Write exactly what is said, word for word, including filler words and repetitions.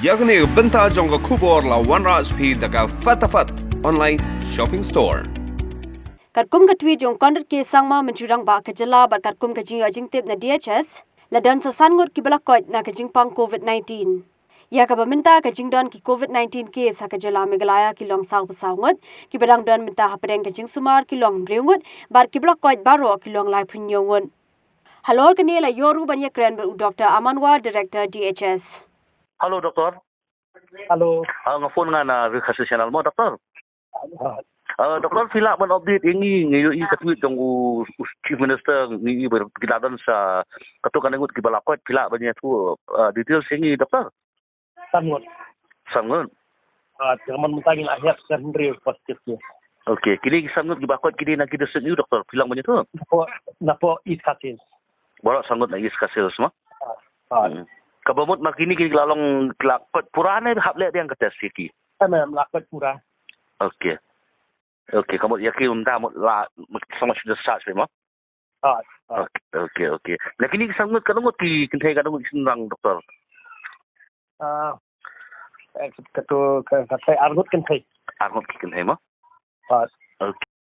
Ïa kane ka bynta jong ka khubor la wanrah sha phi da ka Fatafat Online Shopping Store. Katkum ka tweet jong Conrad K Sangma, Myntri Rangbah ka jylla, bad katkum ka jingïoh jingtip na D H S, la don sa san ngut kiba la koit na ka jingpang COVID nineteen. Ïa kaba mynta ka jingdon ki COVID nineteen case ha ka jylla Meghalaya ki long sawphew saw ngut, kiba dang don mynta hapdeng ka jingsumar ki long hynriew ngut, bad kiba la koit baroh ki long laiphew hynñiew ngut. Halor kane la ïoh ruh ban ïakren bad u Doctor Aman War, Director D H S. Hello, Doctor. Hello. Ah, nga phone nga na Ri Khasi Channel mo, Doctor. Ah. Ah, Doctor, phi lah ban update ïa ngi, ngi ïohi ka tweet jong u, u Chief Minister, ngi ïohi ba ki la don sa katto katne ngut kiba la koit, phi lah ban ïathuh, ah, details ïa ngi, Doctor? San ngut. San ngut. Ah, te man mynta ngi la hiar sa hynriew positive case. Okay, kine ki san ngut kiba koit kine na ki district ne u, Doctor, phi lah ban ïathuh? Napoh, napoh East Khasi Hills. Baroh san ngut na East Khasi Hills mo? Ah. Hmm. Kaba mut ma kine ki la long, ki la koit pura ne hap leh biang ka test ïa ki? Em, em, la koit pura. Okay. Okay, ka mut ïa ki mynta mut la, so much discharge mo? Ah, ah. Okay, okay, okay. Na kine ki san ngut, katno ngut ki kynthei, katno ngut ki shynrang, Doctor? Ah, eh, katto, ka, ka, ar ngut kynthei. Ar ngut ki kynthei mo? Ah. Okay.